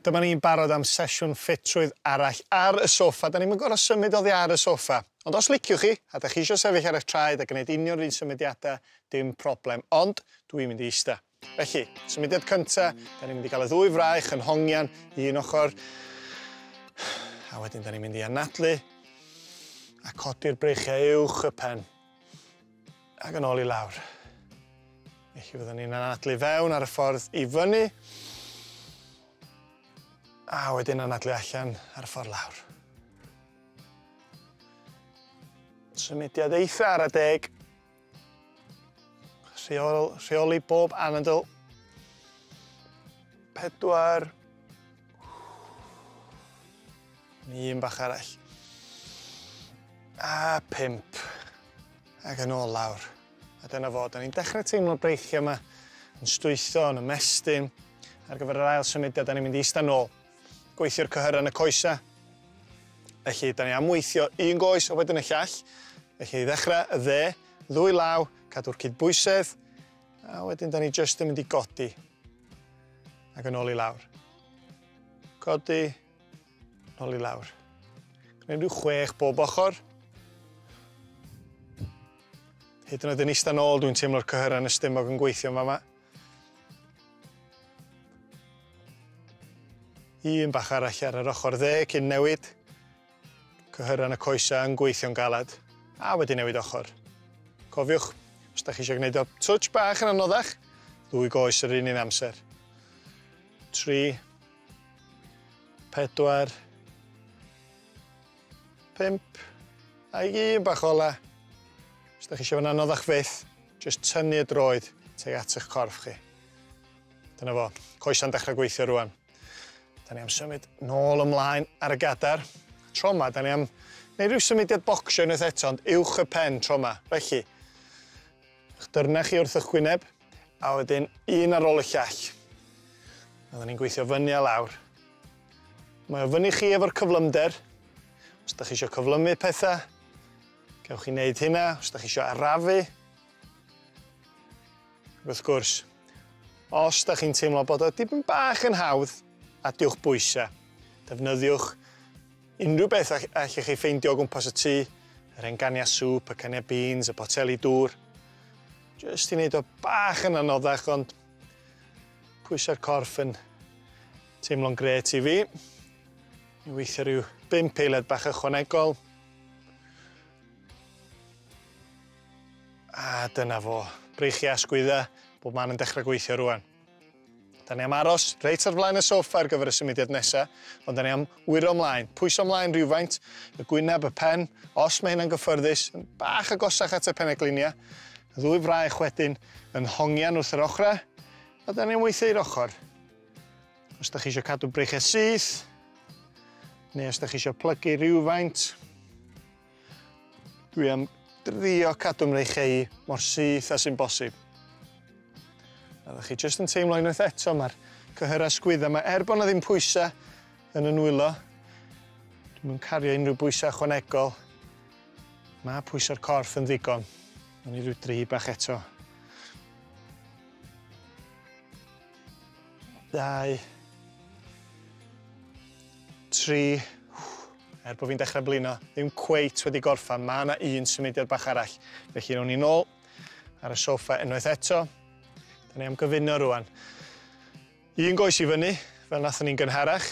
Dyma ni'n barod am sesiwn ffitrwydd arall ar y soffa. Da ni'm yn gorfod symud oddi ar y soffa. Ond os liciwch chi, a da chi eisiau sefyll ar eich traed a gwneud union yr un symudiadau, dim problem.Ond dwi'n mynd i eista. Felly, symudiad cynta, da ni'n mynd i gael y ddwy fraich yn hongian i un ochr. A wedyn da ni'n mynd i anadlu a codi'r breichiau uwch y pen. Ac yn ôl i lawr. Felly fyddwn ni'n anadlu fewn ar y ffordd i fyny. A wedyn anadlu allan ar y ffordd lawr. Symudiad eitha ar y deg. Rheoli bob anadl. 4. Un bach arall. A 5. Ac yn ôl lawr. A dyna fo, da ni'n dechrau teimlo'r breichiau yma yn stwytho, yn ymestyn. Ar gyfer yr ail symudiad, da ni'n mynd i eistedd nôl. Gweithio'r cyhyrau yn y coesau. Felly, da ni am weithio un goes a wedyn y llall. Felly, i ddechrau, y dde, ddwy law, cadw'r cydbwysedd. A wedyn, da ni jyst yn mynd i godi. Ac yn ôl i lawr. Codi, nôl i lawr. Gwneud rhyw 6 bob ochr. Hyd yn oed yn eistedd nôl, dwi'n teimlo'r cyhyrau yn y stumog yn gweithio yn fama. Un bach arall ar yr ochr dde cyn newid. Cyhyrau yn y coesau yn gweithio'n galed. A wedi newid ochr. Cofiwch, os da chi eisiau gwneud o touch bach yn anoddach, ddwy goes yr un un amser. 3, 4, 5, a un bach ola. Os da chi eisiau fo'n anoddach fyth, jyst tynnu y droed tuag at eich corff chi. Dyna fo, coesa'n dechrau gweithio rwan. Da ni am symud nôl ymlaen ar y gadar. Tro yma, da ni am wneud rhyw symudiad bocsio unwaith eto, ond uwch y pen tro yma. Felly, eich dyrnau chi wrth eich gwyneb, a wedyn un ar ôl y llall. Oedden ni'n gweithio fyny a lawr. Mae o fyny chi efo'r cyflymder. Os da chi eisiau cyflymu pethau, gewch chi wneud hynna. Os da chi eisiau arafu. Wrth gwrs, os da chi'n teimlo bod o dipyn bach yn hawdd, adiwch bwysau. Defnyddiwch unrhyw beth allwch chi ffeindio o gwmpas y tŷ, yr engania sŵp, y cania beans, y poteli dŵr. Jyst i wneud o bach yn anoddach, ond pwysau'r corff yn teimlo'n grêt i fi. I weithio rhyw 5 eiliad bach ychwanegol. A dyna fo. Breichiau a sgwydda, bob man yn dechrau gweithio rwan. Da ni am aros reit ar flaen y soffa ar gyfer y symudiad nesaf, ond da ni am wyro ymlaen, pwyso ymlaen rhywfaint, y gwyneb, y pen, os mae hynna'n gyffyrddus, yn bach agosach at y peneglinia, y ddwy fraich wedyn yn hongian wrth yr ochrau, a da ni am weithio i'r ochr. Os da chi eisiau cadw breichiau syth, neu os da chi eisiau plygu rhywfaint, dwi am drio cadw mreichiau i mor syth â sy'n bosib. A ddech chi jyst yn teimlo unwaith eto, mae'r cyhyrau sgwydda yma, er bod na ddim pwysau yn y nwylo, dwi'm yn cario unrhyw bwysau ychwanegol. Mae pwysau'r corff yn ddigon. Nawn ni ryw 3 bach eto. 2, 3, er bod fi'n dechrau blino, ddim cweit wedi gorffan, mae yna un symudiad bach arall. Felly nawn ni nôl ar y soffa unwaith eto. Da ni am gyfuno rwan. Un goes i fyny, fel nathon ni'n gynharach.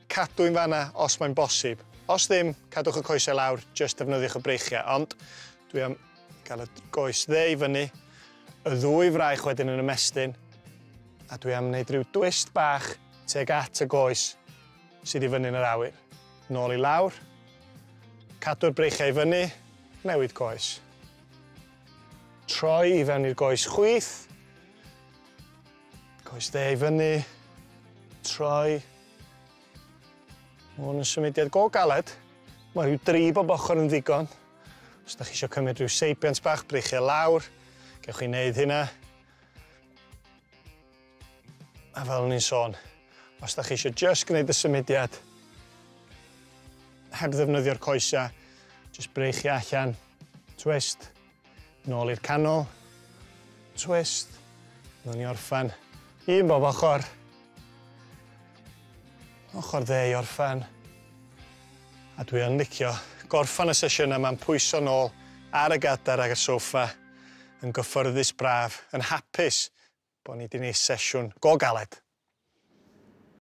Cadw un fanna os mae'n bosib. Os ddim, cadwch y coesau lawr, jyst defnyddiwch y breichiau. Ond dwi am gael y goes dde i fyny, y ddwy fraich wedyn yn ymestyn, a dwi am wneud rhyw twist bach tuag at y goes sydd i fyny yn yr awyr. Nôl i lawr, cadw'r breichiau i fyny, newid coes. Troi i fewn i'r goes chwith, coes dde i fyny, troi. Mae hwn yn symudiad go galed. Mae rhyw 3 bob ochr yn ddigon. Os da chi eisiau cymryd rhyw seibiant bach, breichiau lawr, gewch chi wneud hynna. A fel o'n i'n sôn, os da chi eisiau just gwneud y symudiad heb ddefnyddio'r coesau, just breichiau allan, twist, nôl i'r canol, twist, nawn ni orffan un bob ochr. Ochr dde i orffan. A dwi yn licio gorffan y sesiwn yma'n pwyso nôl ar y gadar ag y soffa yn gyffyrddus braf, yn hapus bod ni wedi gwneud sesiwn go galed.